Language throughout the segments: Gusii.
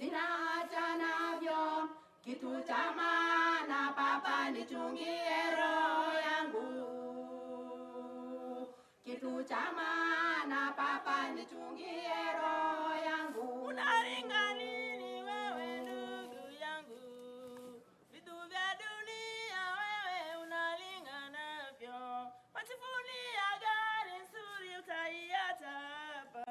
sina haja navyo, kitu cha maana Baba nichungie roho yangu, kitu cha maana Baba nichungie roho yangu. Unaringa nini wewe ndugu yangu? Vitu vya dunia wewe unaringa navyo, wajivunia gari nzuri utaiacha hapa.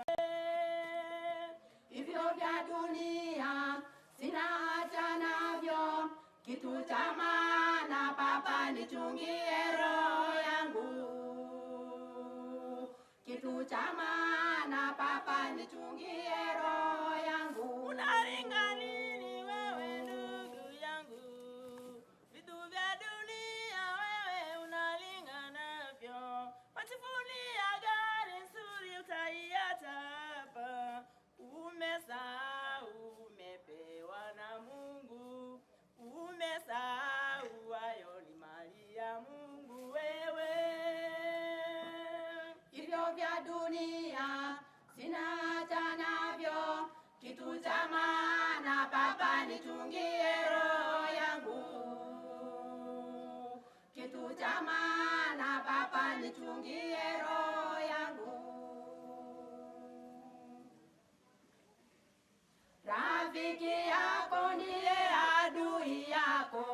Hivyo vya dunia sina haja navyo, kitu cha maana Baba nichungie roho yangu, kitu cha maana Baba nichungie roho yangu. Unaringa nini wewe ndugu yangu? Vitu vya dunia wewe unaringa navyo, wajivunia gari nzuri utaiacha hapa. Umesahau umepewa na Mungu, umesahau hayo ni mali ya Mungu wewe. Hivyo vya dunia sina haja navyo, kitu cha maana Baba nichungie roho yangu, kitu cha maana Baba nichungie roho yangu. Rafiki yako ndiye adui yako,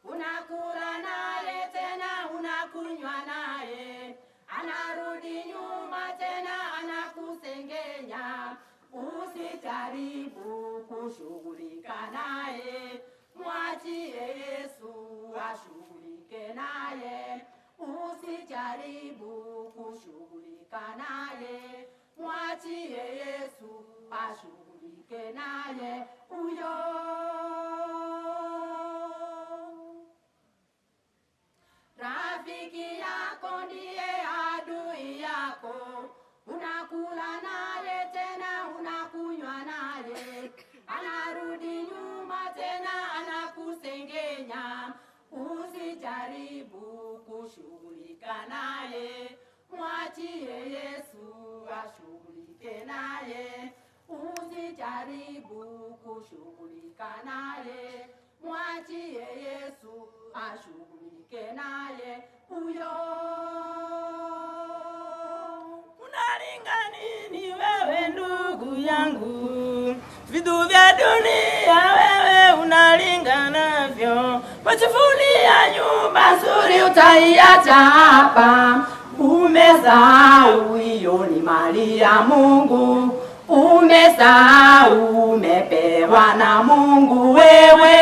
unakula naye tena unakunywa naye, anarudi nyuma tena anakusengenya. Usijaribu kushughulika naye, mwachie Yesu ashughulike naye. Usijaribu kushughulika naye, mwachie Yesu ashughulike naye huyo. Rafiki yako ndiye adui yako, unakula naye tena unakunywa naye, anarudi nyuma tena anakusengenya. Usijaribu kushughulika naye, mwachie Yesu ashughulike naye. Usijaribu kushughulika naye, mwachie Yesu ashughulike naye huyo. Unaringa nini wewe ndugu yangu? Vitu vya dunia wewe unaringa navyo, wajivunia nyumba nzuri utaiacha hapa. Umesahau hiyo ni mali ya Mungu, umesahau umepewa na Mungu wewe.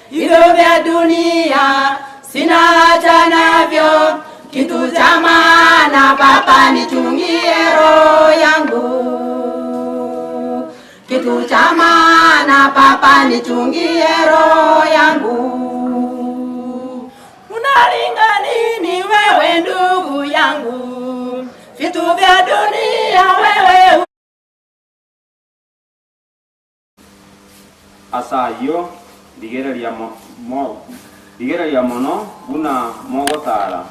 Hivyo vya dunia sina haja navyo, kitu cha maana Baba nichungie roho yangu, kitu cha maana Baba nichungie roho yangu. Unaringa nini wewe ndugu yangu? Vitu vya dunia wewe Ase ayio rigereria rigereria mono buna mogotara,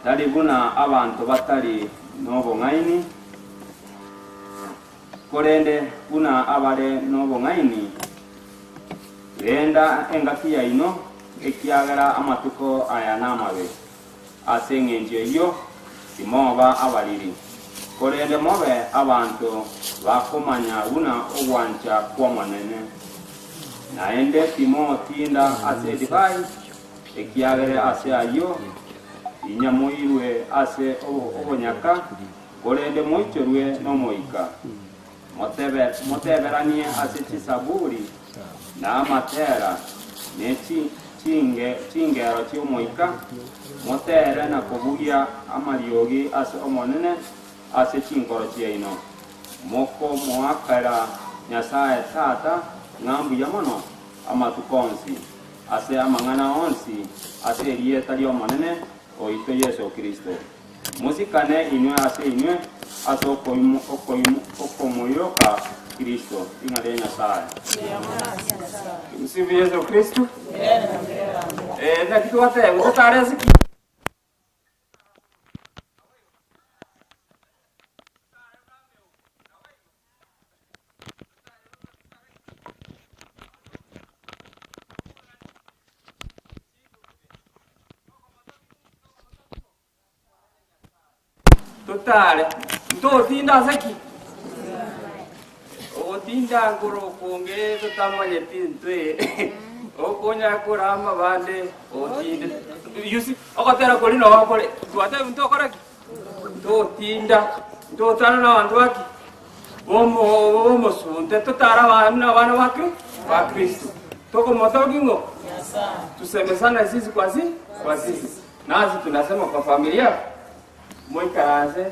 tari buna abanto batari nobong'aini, korende buna abare nobong'aini. Renda engaki yaino, ekiagera amatuko aya namabe. Ase engencho eyio timoba abariri, korende mobe abanto bakomanya buna ogwancha kw'Omonene. Naende timotinda ase edivai, ekiagera ase ayio inyamoirwe ase obonyaka, korende moichorwe n'Omoika. Moteberanie ase chisaburi, na amatera, ne chingero chi'Omoika, motere na kobugia amariogi ase Omonene ase chinkoro chiaino, mokomoakera Nyasae Tata ng'a mbuya mono amatuko onsi, ase amang'ana onsi ase erieta ri'Omonene oito Yeso Kristo. Mosikane inwe ase inwe ase okomoiroka Kristo, ring'ana ria Nyasae. Msifu Yesu Kristo. Eh, naki twateba gotara ase ki? Totare, ntotinda ase ki? Ogotinda nkoro okonge totamanyeti intwe, okonyara korama abande otinde. You see, ogotera koria nogo kore, twatebwa ntokora ki? Ntotinda, ntotara na abanto ba ki? Bomo bomosunte, totare abana buna abana ba Kri ba Kristo. Tokomotogia ng'o? Tusemezane sisi kwa si kwa sisi. Nasi tunasema kwa familia, moikaranse,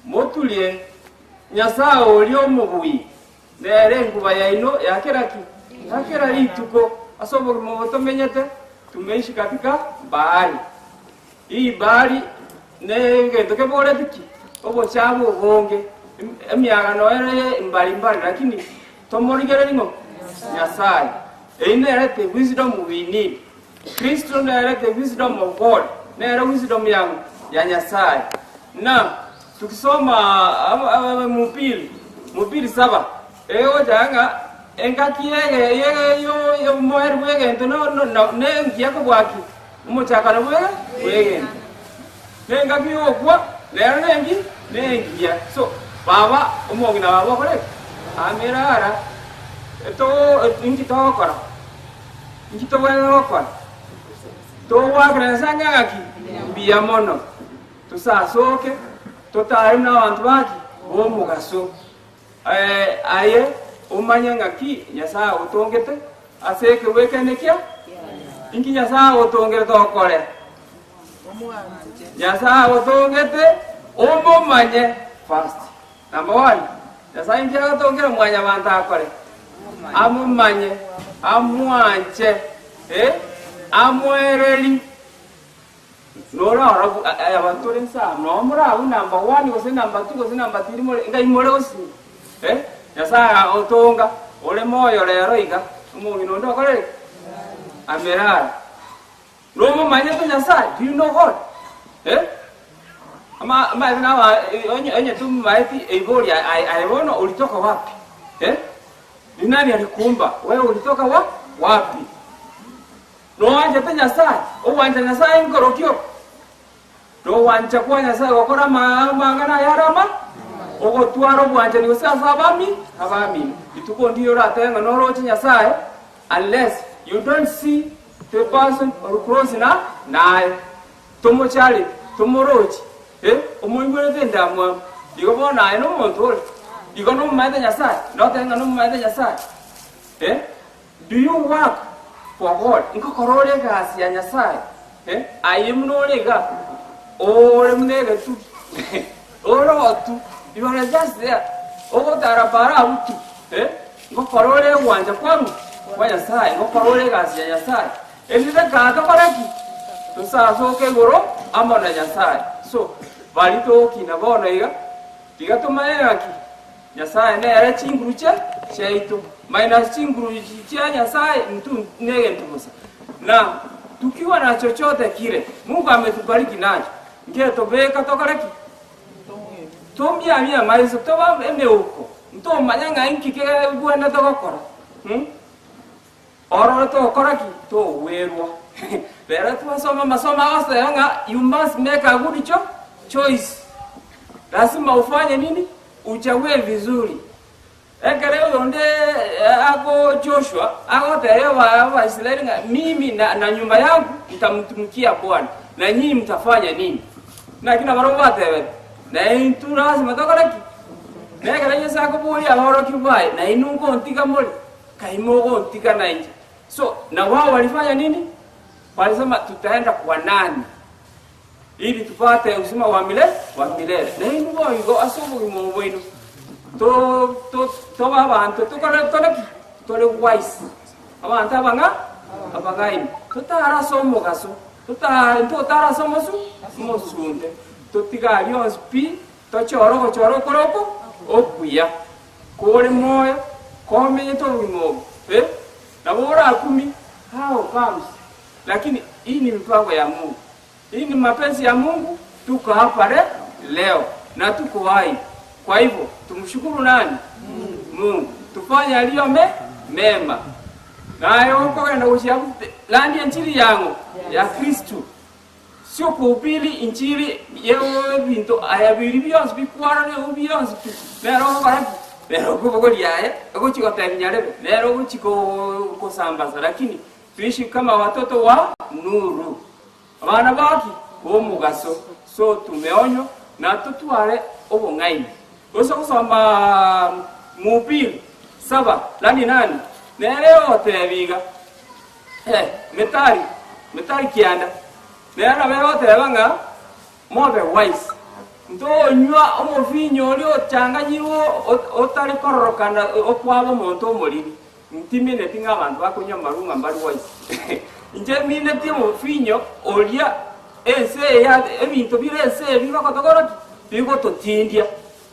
moturie Nyasae oria omobui, nere enkuba yaino ya kera ki? Ya kera rituko. Ase obogima obo tomenyete, tumeishi katika bahari. Hii bahari negento keboreti ki? Obochabu obonge, emiagano ere mbali mbali, lakini tomorigererie ng'o? Nyasae. Eyio nere the wisdom we need. Kristo nere the wisdom of God, nere wisdom ya ng'o? Ya Nyasae. Na tukisoma Mhubiri, Mhubiri saba, egocha ng'a engaki ege ege yo yomoerio bw'egento no no no nengiya kobua ki? Omochakano bw'ege bw'egento. Nengaki y'ogokwa nero nengi nengiya. So baba omong'ina baba okore ki? Amere ara to inki togokora? Inki tobwenerete gokora? Togoakera Nyasae ng'a ng'aki? Mbuya mono. Tosasoke, totare buna abanto baki? B'omogaso. Aye omanye ng'aki Nyasae agotongete ase ekegwekane kia? Inki Nyasae agotongerete okore? Nyasae agotongete omomanye first. Number one, Nyasae inki agotongera mwanyabanto akore? Amomanye, amwanche, eh, amoereri. Norora abanto ore nse aa, noo more abwo number one gose number two gose number three more, ngai more gose eh, Nyasaye agotonga ore moyo rero iga, omong'ina onde okore ki? Amere aya. Nomomanyete Nyasaye? Do you know God? Eh? Ama amaete naba onye onye tomomaeti eibori aye aye bono olitoka wapi? Eh? Ni nani alikuumba? Wewe ulitoka wa wapi? Noanchete Nyasae? Ogwancha Nyasae nkorokio oko? Nogwancha kwa Nyasae gokora amang'ana ayare ama? Ogotwara obwanchani gose ase abami abamino. Rituko ndiyo oratebe ng'a noroche Nyasae unless you don't see the person or close na naye. Tomochareti, tomorochi, eh, omoigwerete endamwamu. Igo bono aye nomonto ore? Igo nomomaete Nyasae? Notebe ng'a nomomaete Nyasae? Eh? Do you work for God? Nkokora ore egasi ya Nyasae? Eh, aye buna ore iga, ore buna egetugi, ore otu, you are just there, ogotara para abwo tu, eh, nkokora ore egwancha kwang'o? Kwa Nyasae, nkokora ore egasi ya Nyasae. Erinde kaa tokore ki? Tosasoke igoro amo na Nyasae. So, baria togokina bono iga, tiga tomanye ng'aki Nyasae nere chinguru chia chiaito, minus chinguru chia Nyasae intwe negento bosa. Na tukiwa na chochote kire Mungu ametubariki nacho, ngetobeka tokore ki? Tomiamie amaiso, tobe emeuko, ntomanya ng'a inki kegwenerete gokora. Hmm? Ororo togokora ki? Togwerwa. Rero twasoma amasomo agoseba ng'a you must make a good cho choice. Lazima ufanye nini? Uchague vizuri. Ekero oyonde ako Joshua agotebia Abaisraeli ng'a mimi na, na nyumba yangu nitamtumikia Bwana, na nyinyi mtafanya nini? Naki nabarabwo batebete, na intwe lazima tokore ki? Na ekero Yeso akoboria aborokigwa baye, na inwe nkontiga more? Kai mogontiga nainche? So na wao walifanya nini? Walisema tutaenda kwa nani ili tupate uzima wa mile wa milele. Na inwe boigo ase obogima obo bwaino to to tobe abanto tokore tore ki? Tore wise. Abanto abang'a abang'aini. Totare ase omogaso, totare ntotare ase omosu omosunte. Totige aria onsi pi, tochore ogochora okore oko okuya. Kore moyo, komenyete obogima obo, eh, nabo orakumie, how comes? Lakini hii ni mipango ya Mungu, hii ni mapenzi ya Mungu, tuko hapa le, leo na tuko hai. Kwa hivyo tumshukuru nani? Mungu. Tufanye yaliyo me, mema. Naye okogenda gochia landia enchiri yang'o ya Kristo. Sio kuhubiri inchili y'ebinto aya biria bionsi bikwarora ebi bionsi pi, nere ogokora ki? Nere okobogoria aye, ogochia gotebia nyarebe, nere ogochia kosambasa, lakini tuishi kama watoto wa nuru, abana ba ki? B'omogaso. So tumeonywa na totware obong'aini. Gose gosoma Mhubiri saba nani nani, nere ogotebia iga, Eh, metari, metari kianda. Nere nabo egoteba ng'a mobe wise. Ntonywa omovinyo oria ochanganyirwe otari kororokana okwaba omonto omoriri. Ntimineti ng'a abanto bakonywa amarwa ng'a mbari wise. Inche mineti omovinyo oria ense eye ebinto bire ense eye bigotokora ki? Bigototindia.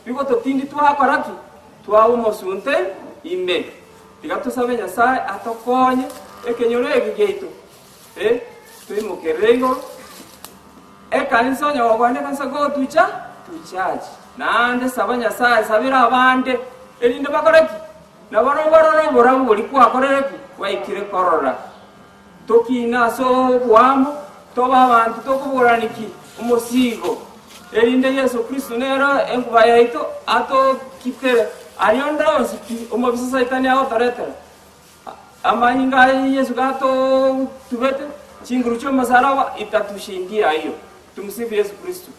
Bigototindia twakora ki? Twaba omosunte ime. Tiga tosabe Nyasae atokonye ekenyoro eke giaito, eh, toimokerere igoro. Ekanisa onye gokogenda ekanisa go to to church. Naende saba Nyasae, sabera abande, erinde bakore ki? Nabarobwo barore oborabu boria kwakorire ki? Gwaikire korora. Tokine ase oboamo, tobe abanto tokoborania ki? Omosigo. Erinde Yeso Kristo nere enkuba yaito atokitere aria onde onsi pi omobisa Saitani agotoretera. Amanyinga aye Yeso gatotubete, chinguru chi'omosaraba itatushindia ayio. Tumsifu Yesu Kristo.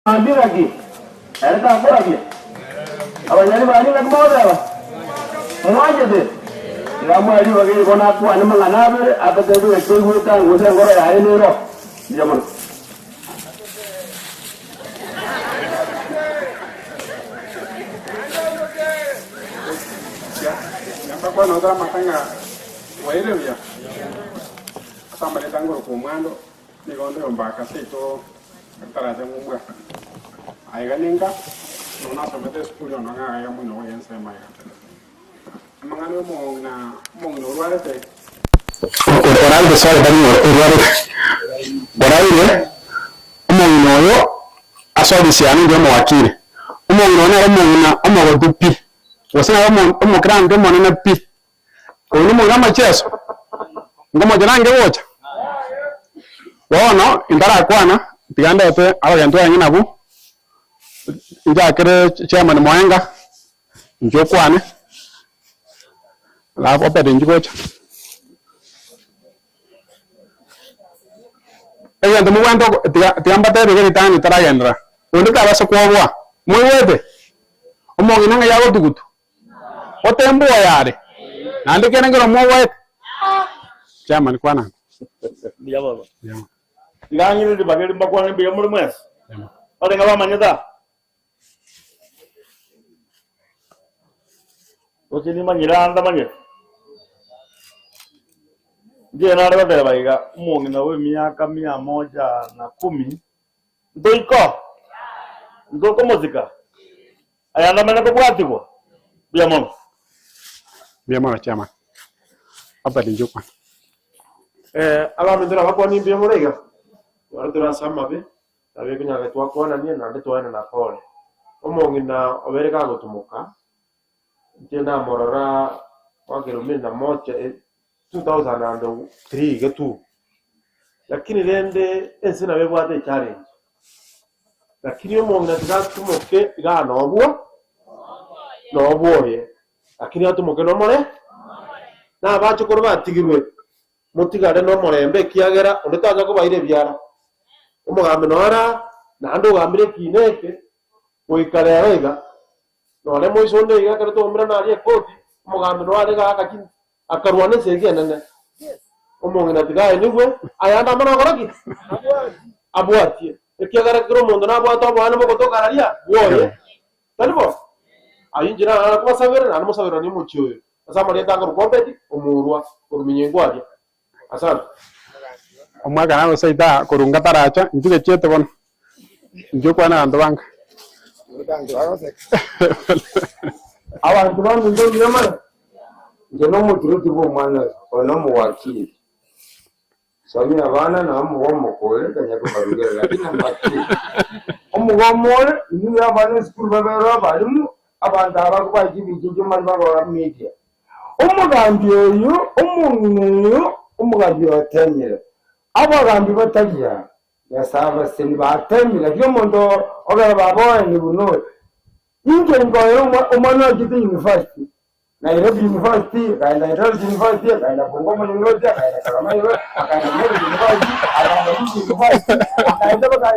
Ambiraki, ere takorabia. Abanyani baria naki mogoteba? Mwanchete? Iga mwae ribaga eri bono akwane amang'ana abere, atotebie ng'aki toigwete ango gose enkoro yaye nero. Mbuya mono. Yambakwana otaramata ng'a bwaire buya, ase amareta ngoroka omwando, nigo onde ombaka seito taracha ng'umbwa. Aiga ninka, nonya nasomete esukuru ono ng'a aiga moino goika ensemo aiga. Amang'ana y'omong'ina omong'ina orwarete. Oraire sorry tari ng'a orwarete, oraire omong'ina oyo ase ofisi yane inche omowakili. Omong'ina oyo nere omong'ina omogotu pi, gose nere omoclient omonene pi. Oyo nomong'ina amacheso, nkomocha nange gocha? Bono intarakwana, tiga ndete abageni twarenge nabwo, nchakere chairman Moenga, inche okwane, alafu Obed inchi gocha. Egento mobwenerete oko tiga tiga mbatebie iga ritang'ani ritaragenderera, onde tabasa kwoboa, moigwete? Omong'ina ng'ai agotugutwa? Otembu oyo are, naende kende nkero mogoete. Chairman kwana. Mbuya bono. Mbuya mono. Tiga ng'ire ribaga eri mbakwane mbuya more mwensi. Barenge bamanyete aa. Gose nimanyire aa ntamanyeti. Inche nare goteba iga, omong'ina bwa emiaka mia moja na kumi, ntoiko? Ntokomosika? Aya ndamanye kobwatigwa? Mbuya mono. Mbuya mono chairman. Albert Njukwa. Eh, abaminto nabakwani mbuya more iga, naro tore ase amabe, nabo ekonyara twakwanania naende twaenana pole. Omong'ina obere kagotumoka, inche namorora mwaka elfu mbili na moja 2003 iga tu, lakini rende ense nabo ebwate echallenge. Lakini omong'ina tiga atumoke igaa nobwo nobwoye, lakini atumoke nomore na abachokoro batigirwe, motigare nomorembe ekiagera onde tacha kobaira ebiara. Omogambi noyo are aa, naende ogambire ekiina eke goika rero iga, nonye moiso onde iga ekero twaumerana aria ekoti, omogambi noyo are igaa agachi akarwana esegi enene. Omong'ina tiga aenigwe, ayande amo nokora ki? Abwatie. Ekiagera kera omonto nabwate oboene bogotoka araria bwoye, tari bo? Ayio inche naro nakobasabera, naende mosabereranie omochie oyo, ase amarieta akorokwa Obedi, omorwa, korwa Minyengo aria. Asante. Omwaka naro seita korwa ngataracha, inche gechiete bono, inche okwana abanto bange. Abanto baminto mbuya mono, inche nomotureti bw'omwana oyo, oyo nomowakili. Somia abana na omogomo kore tanya kobarugera lakini number two omogomo ore inwe abana esukuru babere abalimu abanto aba bakobae chibicha echio mari bagora media. Omogambi oyo omong'ina oyo omogambi oyo otemire abagambi batari aa Nyasae abaseni batemire lakini omonto ogera baba oye ni buna oyo. Inche nkoera omwana ochete university Nairobi University, akaenda Eldoret University, akaenda Bungoma University, akaenda Karama University, akaenda Meru University, akaenda Kisii University, akaenda mpaka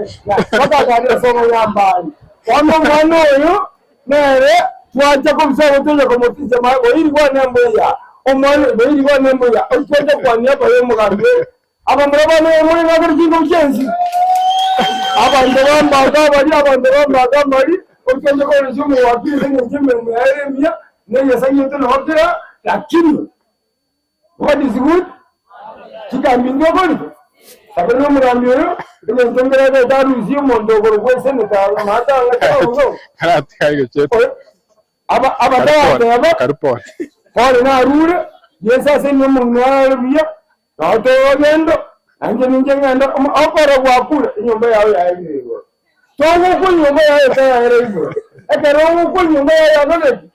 mpaka akaenda somo ya mbali. Bono omwana oyo nere twancha kobisa ogotonya komoticha ma boiri bwane mbuya omwana boiri bwane mbuya twancha kwania abaye omogambi oyo abamura bane omore ngakore chingobu chiensi abanto bambaga abari abanto bambaga amari otwancha koresia omowakili ase eng'encho emeremo yaye ere emiya Negesaku gioto nabo kera, lakini God is good, chikambi ntokorire. Sabe nomogambi oyo, egento nkere agete arusie omonto okorokwa eseneta matanga kiaongo. Aba abatarateba pole narure, Yeso ase inwe omong'ina oye buya, nao togogendo, nainche ninche ng'ende, okoro gwakure, enyomba yao yaerire igoro. Togokwa enyomba yaye etayaera igoro. Ekero ogokwa enyomba yaye yakorire ki?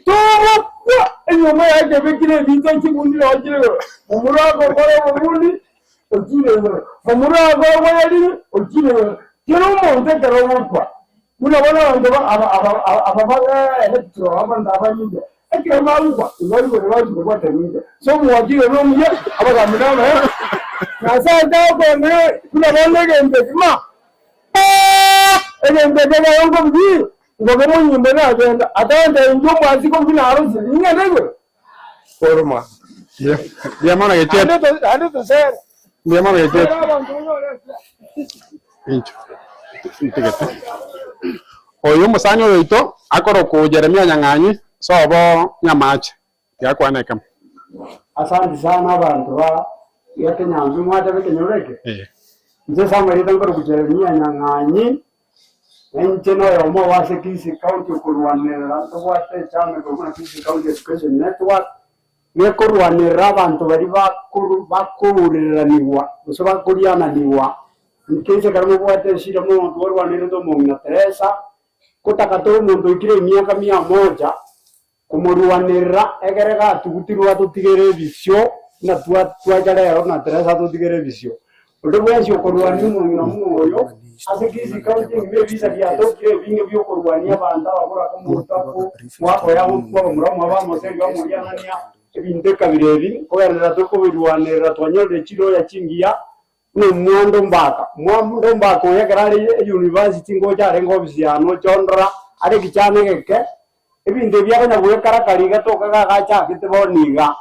Togokwa enyomba yaye ekebekire ebinto chibundi nao chire igoro. Momura agokora obobundi ochire igoro. Momura agokora obonyariri ochire igoro. Kera omonto ekero ogokwa, buna bono abanto ba aba aba aba ba electro abanto abanyinga, ekero bagokwa igo igoro bagochia kobwata ninche. So omowakili ore omuya, abagambi nabaya, Nyasaye tagokoendera buna bono egento eki ma. Egento ekio ekero nkobugia, ngobe monyimbo nagenda, atantebia inche omwansi kobugia narosire, ning'ende igoro? Koroma. Mbuya mono Gecheto. Naende tosere. Mbuya mono Gecheto. Abanto banyore ase. Incho. Ntigete. Oyo omosani oyo oito akorokwa Jeremia Nyang'anyi sobo Nyamache. Tiga kwana ekemo. Asante sana abanto ba Gekenyansu mwateba ekenyoro eke. Inche ase amarieta nkorokwa Jeremia Nyang'anyi, na inche noyomo obo ase Kisii County okorwanerera ntobwate echama ekorokwa buna Kisii County Education Network, gekorwanerera abanto baria bakoru bakourereranigwa gose bakoriananigwa, in case ekero mobwate eshida mono twarwanerete omong'ina Teresa, kotaka tore omonto oikire emiaka mia moja, Komorwanerera ekere gatugutirwe atotigere ebisio, buna twacha rero na Teresa atotigere ebisio. Onde bwensi okorwania omong'ina buna oyo, ase Kisii County engima ebisa biatokire ebinge biokorwania abanto ababoraka omotaku, mwaka oyo agokwa bamura omwabo amoseri bamorianania, ebinto ekabira ebi nkogenderera tokobirwanerera twanyorire chiroya chingiya buna omwando mbaka. Omwando mbaka oyo ekero are eyunivasiti ngocha arenge ofisi yane ochondora are ekichana egeke, Ebinto ebi akonya goekarakari iga tokaga agachakete bono iga.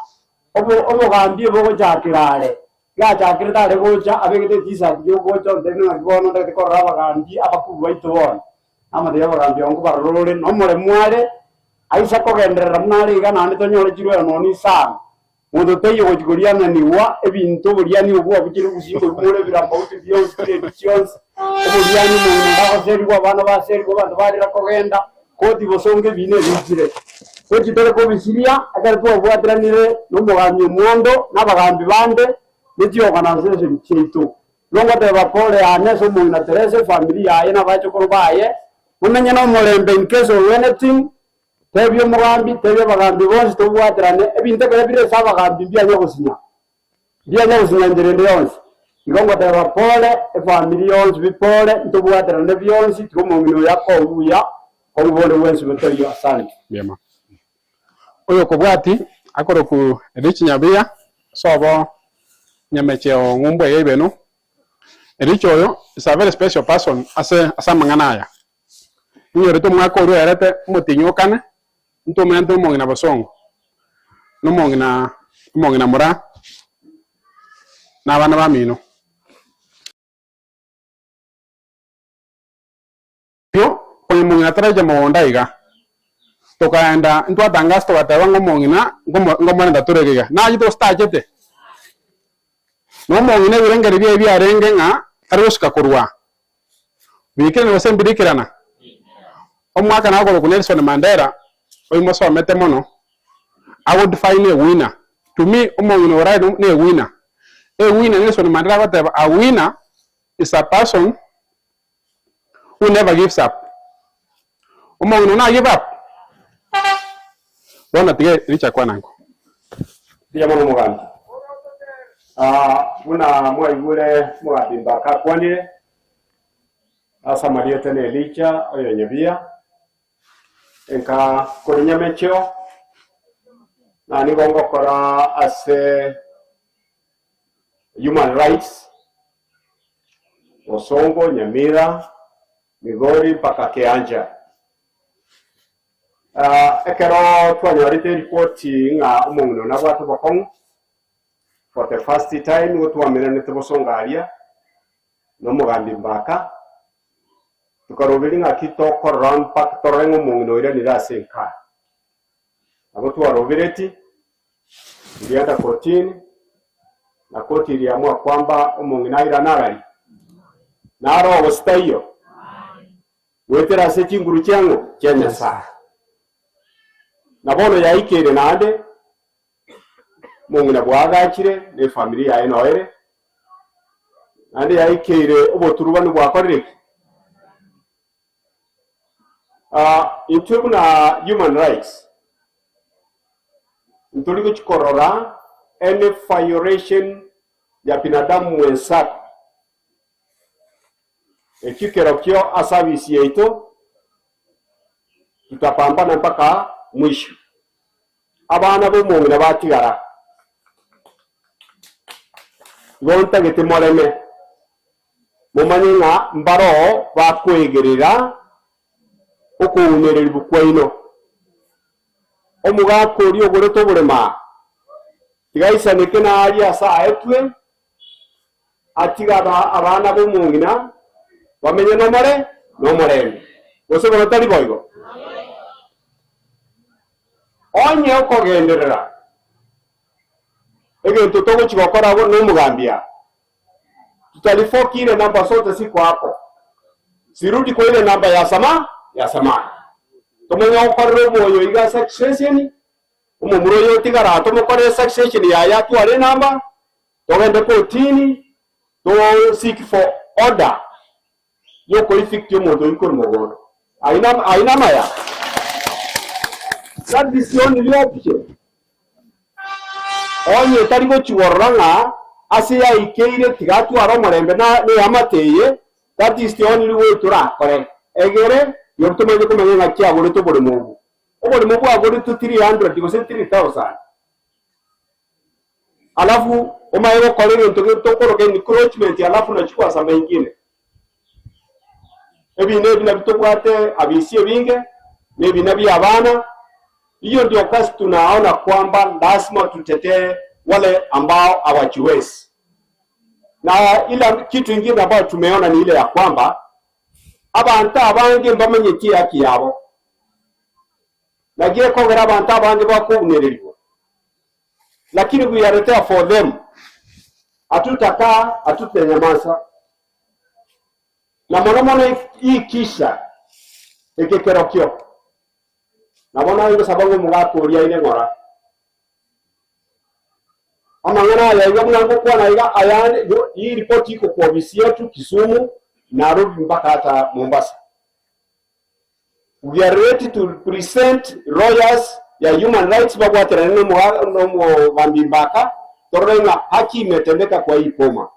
Obo obogambi obogochakera are, iga achakerete are gocha abegete etisati yogocha ontebie ng'aki bono ntagete korora abagambi abakubwa baito bono. Namotebi abagambi aba nkobarora ore nomoremu are, aisa kogenderera buna are iga naende tonyore chirwero nonya isano. Monto taiyo gochia koriananigwa ebinto oboriani obwo obochenu gose oimore ebirambauti bionsi chiredio chionsi, oboriani omong'ina onde agoserigwa, abana baserigwe, abanto barera kogenda, koti bosongo ebiina ebiichire. Gochi tore kobisiria ekero twabwatiranire nomogambi omwando na abagambi bande ne chiorganisation chiaito. Igo ngoteba pole yane ase omong'ina Teresa, efamiri yaye na abachokoro baye, momenye nomorembe in case of anything, Tebia omogambi, tebia abagambi bonsi tobwaterane, ebinto ekero bire ase abagambi mbianya gosinya, mbianya gosinya enchera ende yonsi. Igo ngoteba pole, efamiri yonsi bi pole, ntobwaterane bionsi, tiga omong'ina oyo akoe buya, kong'u bonde bwensi botoiyo. Asante. Mbuya Oyokobwati akorokwa Rich Nyabiya, sobo Nyamecheo ng'umbu eye Ibeno. Rich oyo is a very special person ase ase amang'ana aya. Inyorete omwaka oria oerete omotienyi o kane, ntomerente omong'ina bosongo, na omong'ina omong'ina moraa, na abana bamino. Erio konya omong'ina taracha mogondo aiga, tokaenda ntwatangasa togateba ng'a omong'ina nkomo nkomorenta tore iga iga. Nachete gose tachete? Na omong'ina ebirengererio biaye biarenge ng'a tari gosuka korwa aa. Biikirana gose mbirikirana? Omwaka nakorokwa Nelson Mandela, oyio mosomete mono, ago define a winner. To me, omong'ina ore ne winner. A winner, Nelson Mandela agoteba, a winner is a person who never gives up. Omong'ina na give up? Bono tiga richa kwana nko. Mbuya mono omogambi. Buna mwaigure omogambi Mbaka akwanire, ase amarieta na Elija oyo Nyabiya, enka kore Nyamecheo, na nigo ngokora ase Human Rights, Bosongo, Nyamira, Migori mpaka Keanja. Ekero twanyorete eripoti ng'a omong'ina one nabwate obokong'u, for the first time nigo twamenanete bosongo aria na omogambi Mbaka, tokaroberia ng'aki tokorora mpaka torore ng'a omong'ina oiranire ase enka. Nabo twarobereti, turienda kotini, na koti eriamua kwamba omong'ina airane arari, naro gose taiyo, goetera ase chinguru chiang'o chia Nyasae. Na bono yaikeire naende, omong'ina bwaagachire na efamiri yaye noere, naende yaikeire oboturubani bwakorire ki? Intwe buna human rights ntori gochia korora any violation ya binadamu mwenzako. Ekio kerokio ase abisi yaito tutapambana mpaka mwisho. Abana b'omong'ina batigara, igo ntagete moreme. Momanye ng'a mbaroo bakoegerera okounererigwa kwaino. Omogaka oria ogorete oboremo aa, tiga aisaneke naaria ase aetwe, atige abana b'omong'ina bamenye nomore nomorembe. Gose bono tari boigo? Onye okogenderera egento togochia gokora abwo nomogambi aa. Tutalifoki ile namba sote siko hapo. Sirudi kwa ile namba ya sama ya samani. Tomonye gokorera omoyo iga succession, omomura oyo otigara aa tomokorere succession yaye atware enamba, togende kotini, to seek for order yokoevict omonto oyio korwa mogondo. Aina aina amaya? That is the only option. Onye tari gochigorora ng'a ase yaikeire tiga atware omorembe na neamate eye, that is the only way torakore. Egere rirorio tomanye komanya ng'a kiagorete oboremo obwo. Oboremo bwagoretwe 300 gose 3000. Alafu omanye gokora egento tokoroka encroachment alafu nachukua some ingine. Ebina ebi nabio tobwate abisi ebinge, na ebina bia abana. Hiyo ndio kazi tunaona kwamba lazima tutetee wale ambao hawajiwezi. Na ila kitu ingine ambayo tumeona ni ile ya kwamba abanto abange mbamenyetie haki yabo. Naki ekogera abanto abange bakounererigwa, lakini we are there for them, hatutakaa hatutanyamaza, na mono mono ikisha eke kerokio. Nabo naye ngosaba ng'a omogaka oria aire ng'ora. Amang'ana aya iga buna ngokwana iga ayande hii ripoti iko kwa ofisi yetu Kisumu, Nairobi mpaka hata Mombasa. We are ready to present lawyers ya human rights babwaterane nomogambi Mbaka torore ng'a haki imetendeka kwa hii boma.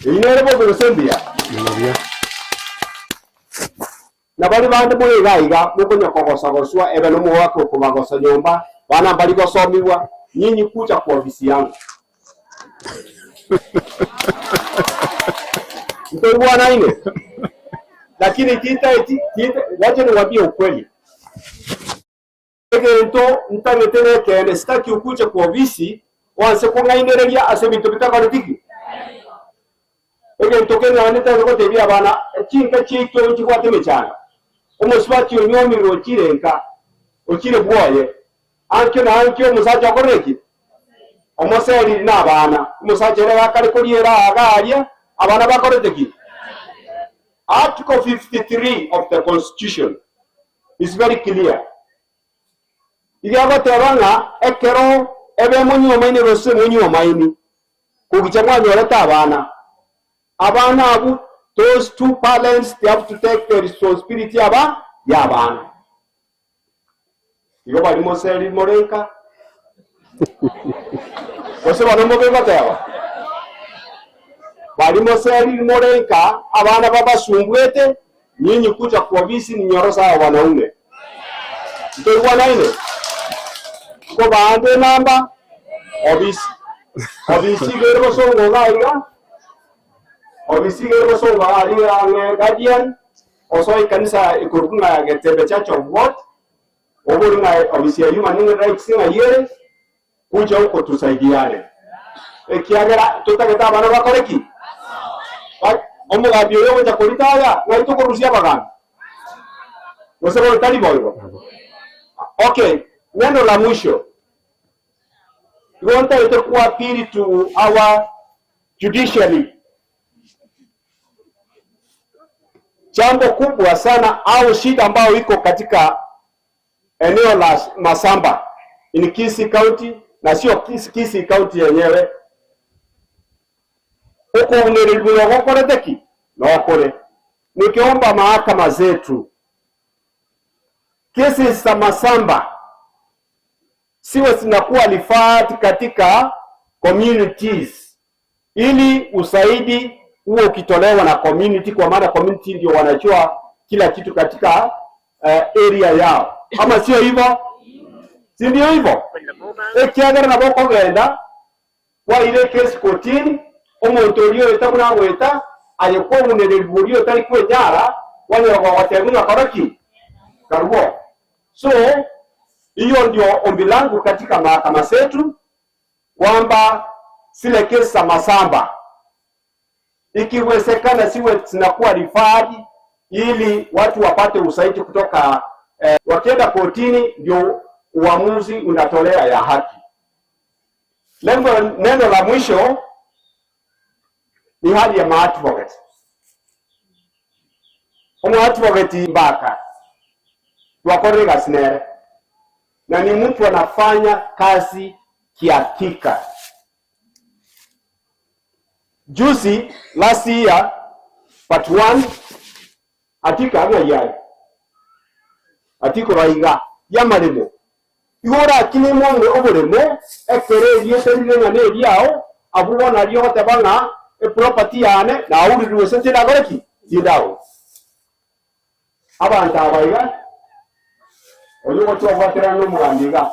Eyio nere bobe gose mbuya? Na baria bande more iga iga mokonya kogosa-goswa ebe nomogaka okobagosa nyomba, bana mbari gosomigwa, nyinyi kucha kwa ofisi yangu. Ntoigwanaine? Lakini titaeti tita, wacha niwaambie ukweli. Egento ntagete nekeene, sitaki okuche kwa ofisi oanse kong'ainereria ase ebinto bitakoreti ki? Egento keng'anete ase gotebia abana, chinka chiaito nchibwate emechando. Omosubati onyuomirwe ochire nka, ochire bwoye, Ankio na ankio omosacha okorire ki? Omoseriri na abana. Omosacha ere gakare koriera aa iga aria, abana bakorete ki? Article 53 of the constitution is very clear. Iga egoteba ng'a ekero ebe monyuomaine gose monyuomaini. Kogicha mwanyorete abana, abana abwo those two parents they have to take the responsibility aba ya abana. Igo baria moseri more nka, gose bono mobe goteba, baria moseri more nka abana babasumbuete, nyinyi kucha kwa ofisi ninyoro sawa wanaume. Ntoigwanaine? Nkobaande enamba ofisi. Ofisi iga ere bosongo iga iga, ofisi iga ere bosongo iga aria ang'e Guardian, Osoe ekanisa ekorokwa ng'a Getembe Church of God, obore ng'a ofisi ya Human Rights ng'ai ere, kucha okotusaidiane, ekiagera totagete abana bakore ki? Ba- Omogambi oyo ogocha koritaya, ng'ai tokorusia abagambi? Gose bono tari boigo? Okay, neno la mwisho, igo ntagete kuappeal to our judiciary. Jambo kubwa sana au shida ambayo iko katika eneo la Masamba in Kisii County na sio Kisii County yenyewe okounererigwa nogokorete ki nokore nikiomba mahakama zetu kesi za Masamba siwe zinakuwa referred katika communities ili usaidi huo ukitolewa na community, kwa maana community ndio wanajua kila kitu katika area yao, ama sio hivyo? Si ndio hivyo? Ekiagera nabo okogenda kwaire ekesi kotini, omonto oria oeta buna agoeta, aye kwaunererigwa oria otari kwenyara, kwanyora gogotebwa ng'a kora ki? Karwo. So hiyo ndio ombi langu katika mahakama zetu kwamba zile kesi za masamba ikiwezekana ziwe zinakuwa referred ili watu wapate usaidi kutoka eh, wakienda kotini ndio uamuzi unatolea ya haki. Lengo, neno la mwisho ni hali ya maadvocate. Omoadvocate mbaka twakorire egasi nere na ni mtu anafanya kazi kihakika. Juzi last year part 1 atika ng'ai aye atikora iga y'amaremo igo orakine imwe oboremo ekero erieta rire ng'a neriao abwo bono nario ogoteba ng'a eproperty yane naurirwe gose tindakore ki tindagora. Abanto aba iga, oria ogochia kobwaterana nomogambi iga,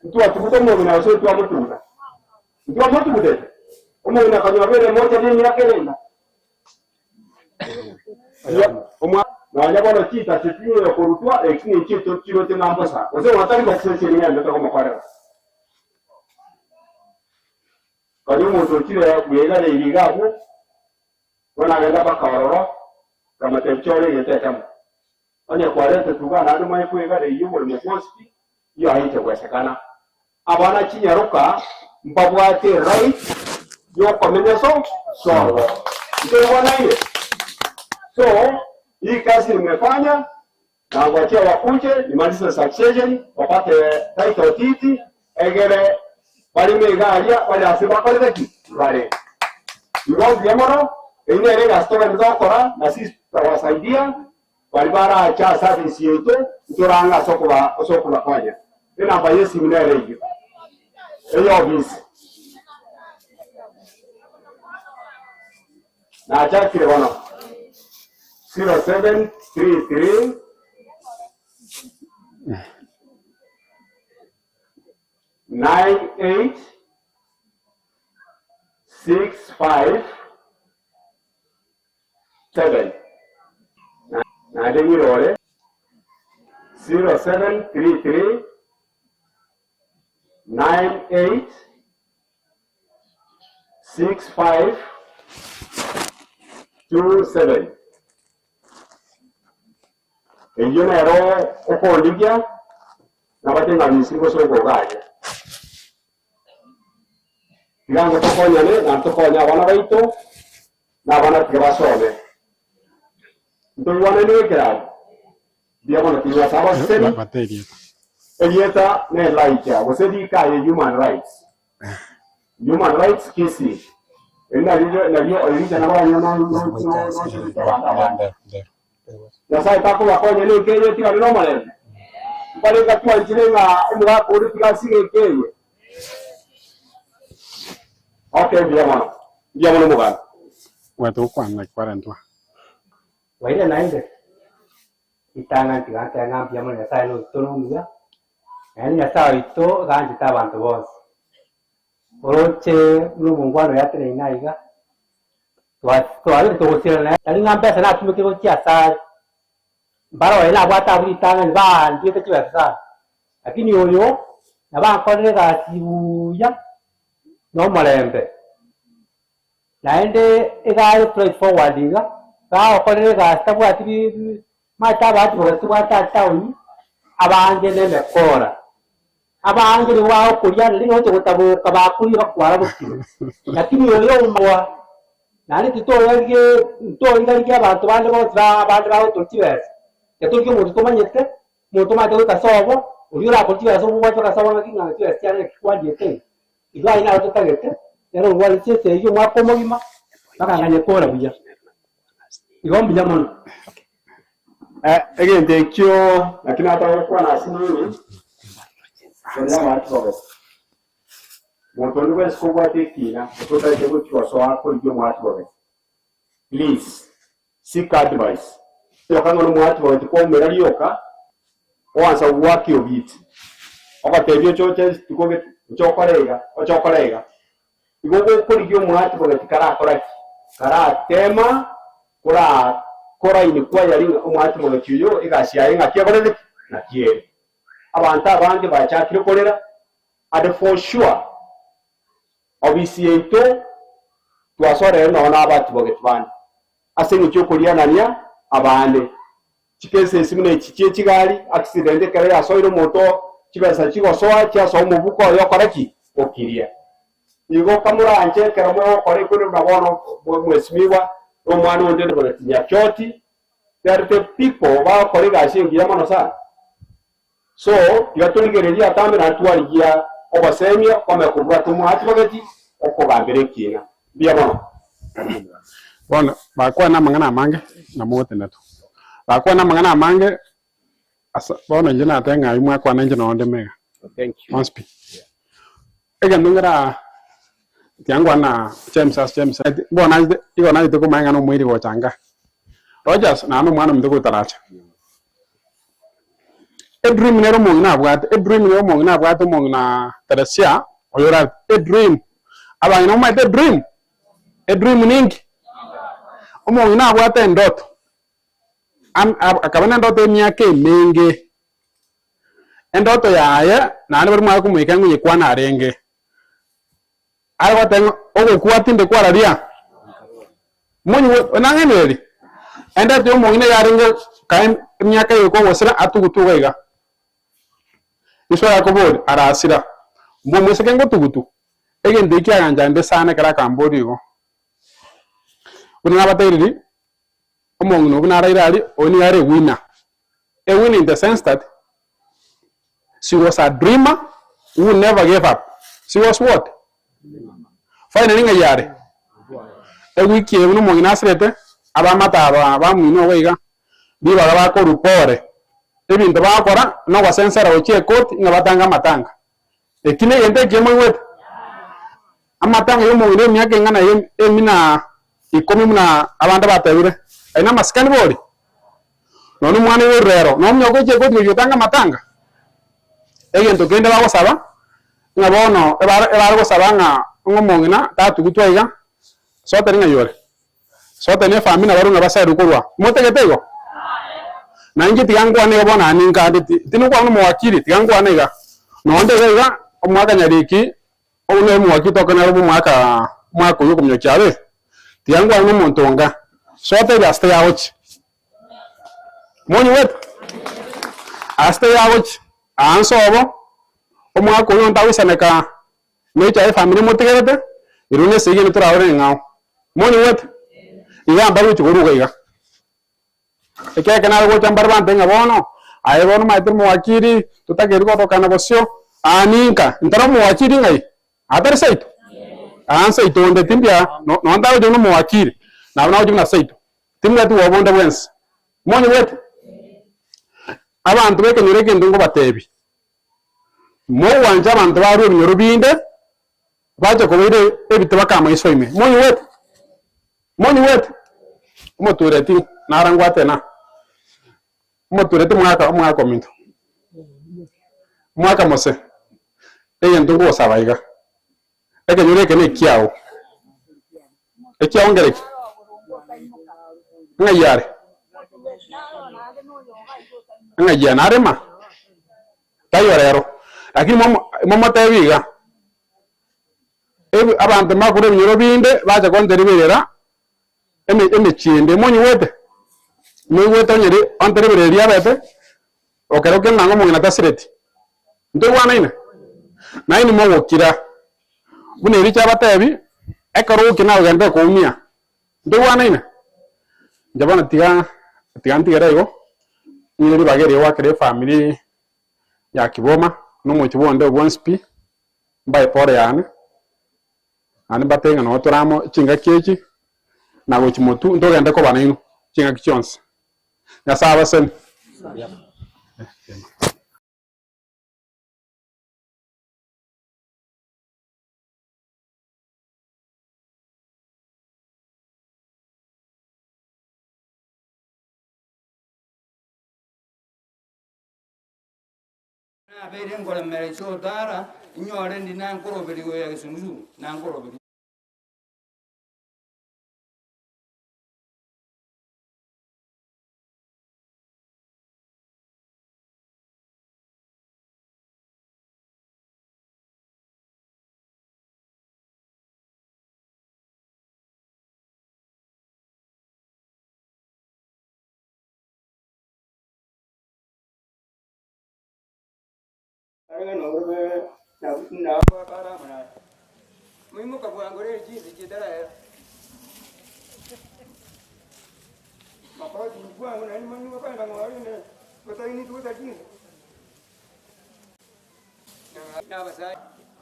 ntwatuguta omong'ina gose ntwamotuguta? Ntwamotugutete? Omong'ina akanyora bere emocha nemiaka ere enga? Nonya bono chitasi ching'eyo korutwa, eki ninchio chiroche ng'a mbosa, gose ng'a tari gosesenia ng'endete komokorera. Konya omonto ochire bwegareiri iga abwo, Bono agenda mpaka ororo, akamotebia, Chora egento ekemo. Onye kwarente tuga naende omanye kwegara eyio oborimo bwonsi pi, iyo aite gwesekana. Abana chinyaroka mbabwate eright yokomenya so sobo. Ntoigwanaine? So, hii kazi nimefanya na ngwachia wakuje nimalize succession wapate title deed egere bareme iga aria bare ase bakorete ki bare. Igo mbuya mono, eyio nere egasi togende togokora na sisi tutawasaidia baria barache ase afisi yaito ntorange ase okoba ase okobakonya. Enamba ya esimu nere eyio eye ofisi. Nachakire bono 0733 98 65 7 naende nyirore 0733 98 65 27 Eyio nero okondigia nabate ng'a Misiri gose okogaria. Tiga ango tokonyane naende tokonye abana baito na abana tiga basome. Ntoigwanane ekeraro mbuya mono tiga ase abaseseni. Erieta ne Elijah gose rika aye human rights. Human Rights Kisii, eri nario nario oyo nabo nochorete abanto abange. Nyasaye takobakonya nenka eye etigane nomorembe? Mbarenge twanchire ng'a omogaka ore tiga asige enka eye? Okay, mbuya mono. Mbuya mono omogambi. Gwete gokwana naki kwarentwa. Waire naende, ritang'ani tiga ntebe ng'a mbuya mono Nyasaye noito nomuya, naende Nyasaye oito iga anchete abanto bonsi. Oroche buna omongwana oyo ateneine aiga, twabeire togosirana nere, tari ng'a mbesa natumekire gochia asare, mbare oye nabwate abwo ritang'ani baandiete chibesa sana, lakini oyo nabo ankorire egasi buya na omorembe, naende iga are straight forward iga, gagokorera egasi tabwati bi Omanyete abahati boka tibwate ase taoni, abange nemekora. Abange nigo bagokoria naende nigo bagocha gotaboka bakoria bakwara bokima. Lakini oyo omoa naende titorarigie ntorigaria abanto bande bonsi ba abande bagotoria chibesa, tiga torigie omonto tomanyete, omonto omanyete goika sobo, oria orakorie chibesa obobwate mpaka sobo ng'aki ng'a chibesa chiane naki kwandiete iga. Igo aye naro totagete, nere orware chisegi omwaka omogima, mpaka nganye kora buya. Igo mbuya mono. Egento ekio naki nataka gokwana ase inwe, koria amache bobe. Monto onde bwensi kobwate ekina gose otagete gochia gosoa korigia omoachi bobe, please seek advice. Rioka ng'a nomoachi bobe tikwaumera rioka, oansa goaka obiti, ogotebia oche oche rituko gete, oche okore iga, oche okore iga. Igo gokorigia omoachi bobe tikarakora ki? Karatema korakora inquiry ng'a omoachi bogeti oyo egasi yaye ng'aki akorete ki? Ng'aki ere. Abanto abange bachakire korera and for sure obisi yaito twasorere nonya na abachi bogeti bande ase eng'encho yokorianania abande. Chikesesi buna echi chie chigari, accident ekero yasoire omonto chibesa chigosoa chiasoa omobuko oye okore ki? Okiria. Igo kamoranche ekero mogokora ekwende buna bono mwesimigwa na omwana onde buna Nyachoti, there the people bagokora egasi engiya mono sana. So tiga torigererie atambe naende twarigia ogosemia kwamanya kobwata omwati bageti okogambera ekina. Mbuya mono. Bono bakwana amang'ana amange na mogotenena tu. Bakwana amang'ana amange ase bono inche nateba ng'a aywo mwakwana inche nonye onde mega. Onsi pi. Egento nkera tiga nkwane na James ase James bono nachete igo nachete komanya ng'a nomoiri gocha nka. Rogers naende omwana ominto gotaracha. Edream nere omong'ina abwate, edream nere omong'ina abwate omong'ina Teresia oyo orarete, edream. Abang'ina momanyete edream? Edream ninki? Omong'ina abwate endoto, am- akaba na endoto emiaka emenge, endoto yaye naende baria mware komoika ng'a oyekwana arenge, are goteba ng'a ogokwa tinde kwararia, monywe nang'ainereria, endoto ya omong'ina yarenge kae emiaka eye kogosira atugutu iga iga, Yeso agakoboria, Arasira, mbwe omoiseke ngotugutu? Egento ekio kiagancha sana ekero akamboria igo. Buna nabatebirie, omong'ina obwo naraire aria, oyo nigo are a winner. A winner in the sense that she was a dreamer who never gave up. She was what? Finally ng'ai are? Ewiki eye buna omong'ina asirete, abamate aba bamwino iga iga, ribaga bakorwa pore. Ebinto bagokora nogosensera gochia ekoti ng'a batange amatanga. Eki negento ekiya moigwete? Amatanga y'omong'ina emiaka eng'ana emina ikomi buna abande batebire, aye namasikani bori? Nonya omwana oiborire ero, nomonye ogochia ekoti gochia gotanga amatanga? Egento kende bagosaba, ng'a bono ebare ebare gosaba ng'a ng'a omong'ina tatugutwa iga, sote ng'ai ore? Sote ne efamiri nabarabwo ng'a basairwe korwa. Motagete igo? Na inche tiga nkwane iga bono aye ninkande ti tindi gokwana nomowakili, tiga nkwane iga. Nonde iga iga, omwaka nyariki, obo nere omowakili tokonyara obe omwaka omwaka oywo okominyokia abe, tiga nkwane na omonto onga, sote eri ase tayagochia. Monyigwete? Ase tayagochia, aa nsobo, omwaka oywo ntagoisaneka Necha efamiri emotigerete, erio nesegi ende torarore eng'ao. Monyigwete? Iga mbagochi koruga iga. Ekiagera ekero nare gocha mbare bantebie ng'a bono, aye bono omanyete omowakili, totakeiri korokana bosio, aa ninka, ntari omowakili ng'ai? Atari seito? Aa nseito onde timbia no ntagocha buna omowakili, nabo nagocha buna seito. Timbwati bwoba bonde bwensi. Monyigwete? Abanto b'ekenyoro egento nkobatebia, mogwancha abanto barue ebinyoro binde, bache kobaira ebite baka amaiso ime. Monyigwete? Monyigwete? Omotureti nara ngwate na. Omotureti omwaka omwaka ominto. Omwaka mose. Egento nkogosaba iga. Ekenyoro eke nekiao. Ekiao nkereki? Ng'ai are? Ng'ai are? Narema? Taiyo rero. Lakini momo momotebi iga, ebi abanto mbakure ebinyoro binde bacha konteriberera eme emechie ende. Monyigwete? Moigwete onye ri onteriberera eria abete, okero kende nang'o omong'ina tasireti. Ntoigwanaine? Nainwe mogokira, buna ericha abatebi, ekero ogokina nagogenderere koumia. Ntoigwanaine? Inche bono tiga tiga ntigere igo, ng'ire ribaga erio goakera efamiri ya Kiboma, na omochie bonde bwonsi pi, mbae pole yane, naende mbatebie ng'a nabo tore amo chingaki echi, na gochia motwe ntogende koba nainwe chingaki chionsi. Nyasae abasemi. Nabeire nkoremera ise otara, inyore ndi nankoroberia oyo egesungusu, nankoroberia.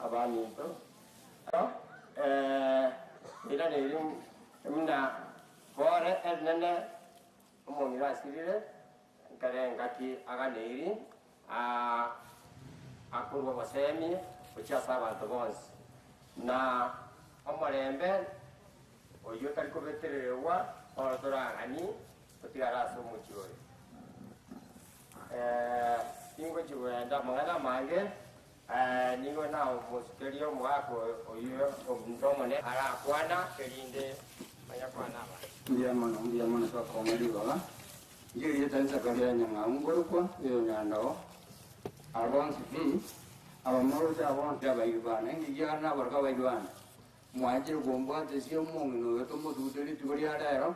Abaminto, iraneria buna bore erinene omong'ina asirire, ekero engaki aganeiri akorwa obosemi gochia ase abanto bonsi, na omorembe oyio otari kobetererigwa oro toraganie otigare ase omochie oyo. Tingochia kogenda amang'ana amange, nigo namosukerie omogaka oyio ominto omonene arakwana, erinde manye kwana abanto. Mbuya mono, mbuya mono ase okong'a ribaga. Inche erieta Zakaria Nyang'au nkorokwa, oyo Nyandao, aba bonsi pi, abamoroche aba bonsi abairi bane, ekiagera nabaroka abairi bane, mwanchire kombwatesia omong'ina oyo tomotugute rituko ria rero,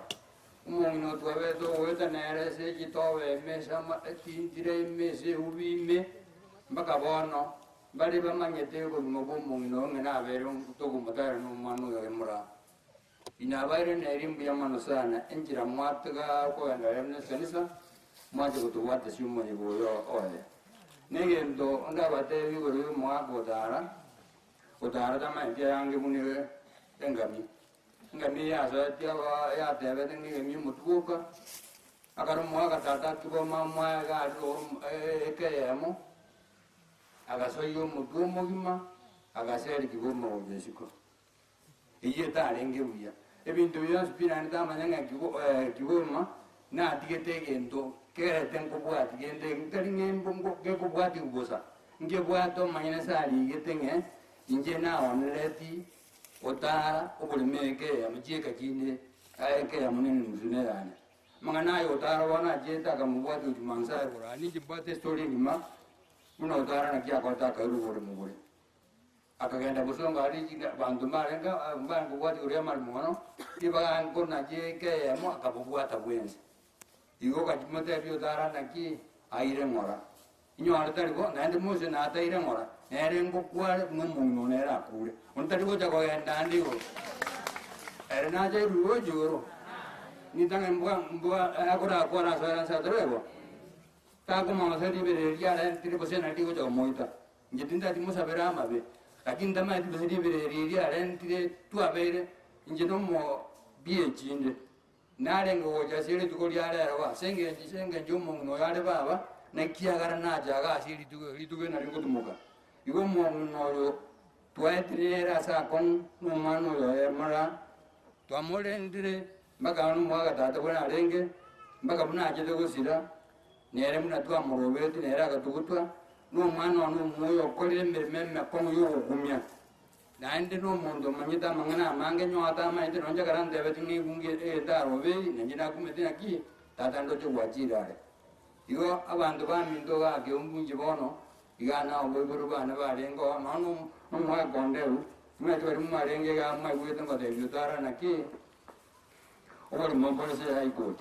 Omong'ina otwabete ogoeta nere ase chitobe ime ase etintire ime ase eubi ime, mpaka bono, mbare bamanyete obogima bw'omong'ina oyo ng'a nabere tokomotara nomwana oyo oye moraa. Inabaire nere mbuya mono sana, enchera mwatiga kogenda rero nechikanisa, mwacha gotobwatesia omoyega oyo oye. Negento ndabatebie igoro y'omogaka otara, otara tamanyeti ayange buna engami. Engami eye yasoetie aba yatebete ng'a egemi omotuboka, akare omogaka tata atigoma mwaye iga aria eka eyemo, agasoyia omotwe omogima, agaserikigwa omogocho isiko. Eyio etarenge buya. Ebinto bionsi pi naende tamanya ng'a kibo kiboma, natigete egento kerete nkobwati gento tari ng'a embo gekobwatigwa bosa, nkebwate omanye nase arigete ng'a inche naonereti Otara oborimo eke eyemo chieka chinde, aye eke eyemo nenusu neyane. Amang'ana aya otara bono achiete akamobwatia gochia Mansa igoro. Aye ninche mbwate estory engima buna otara naki akorete akairwa oboremo boria. Akagenda bosongo aria chinga abanto mbarenge mbarenge kobwatia igoro y'amaremo mono, ribaga nkonache eke eyemo akabobwata bwensi. Igo okachimotebia otara naki aire ng'ora. Inyore tari bo, naende Musa nataire ng'ora, nere ngokware buna omong'ina one ere akure. Onde tari gocha kogenda ande igoro. Ere nache airwe gocha igoro. Nitang'ani mbwa mbwa akorakware ase ase atarego. Takomanya gose ribere erio riarentire gose nari rigocha komoita. Inche tintati mosabere amabe. Lakini ntamanyeti gose ribero eri riarentire twabeire inche na omobichi inde. Narenge gocha ase rituko ria rero ase engencho ase engencho y'omong'ina oyo are baba, nekiagera nacha iga ase rituko rituko eri nario ngotumoka. Igo omong'ina oyo twaetire nere ase akong'u, na omwana oyo oye mora, twamorendire mpaka bono omwaka tata buna arenge, mpaka buna achete gosira, nere buna twamorobetie nere agatugutwa, na omwana one omoyo okorire emeremo emekong'u y'ogokumia. Naende nomonto omanyete amang'ana amange nyowe atamaete, nonya ekero antebetie ng'a ebunge egento aroberi, nainche nakumete naki tata ndoche gwachire are. Igo abanto baminto iga keumbu inche bono, iga nao boiborwa bane barenge oo, nonya nomogaka onde eu, timanyeti baria mwarenge iga mwaigwete ngotebia otara naki, oborimo mbore ase High Court.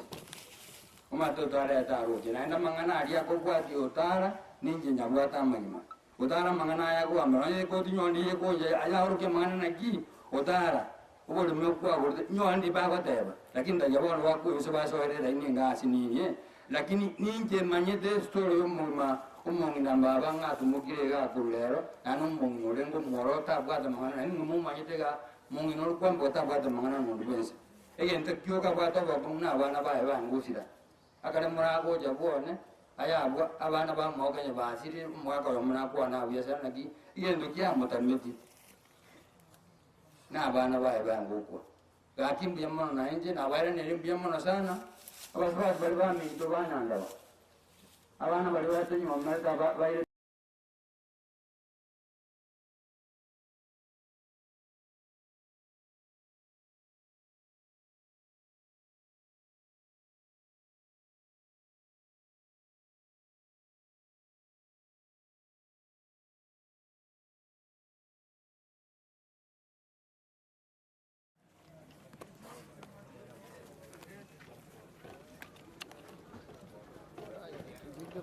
Omanyete otarete aroche, naende amang'ana aria akobwatia otara, ninche nyabwate amagima. Otara amang'ana aya agoamba, nonya ekoti nyondi ekoncha ayaorokia amang'ana naki, otara oborimo kwagorete, nyondi bagoteba, lakini tari bono bakoyusa basoere elaini enga ase nini eh, lakini ninche manyete estory ya omogima omong'ina baba ng'a atumokire iga korwa rero, naende omong'ina orenge omwororo tabwate amang'ana naende inwe momanyete iga mong'ina ore kwamboka tabwate amang'ana nonde bwensi. Egento kioka abwate obokong'u na abana baye bangosira. Ekero moragocha bwone, aye abwo abana bamwao konya basirire omogaka oyomo nakwane abuya sana naki egento kiamotameti na abana baye bangokwa. Gaki mbuya mono nainche nabairaneire mbuya mono sana, abasubati baria baminto banyandaba, abana baria batanyomerete aba baire.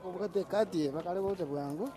Kobwate ekati eye bakare gocha bwango.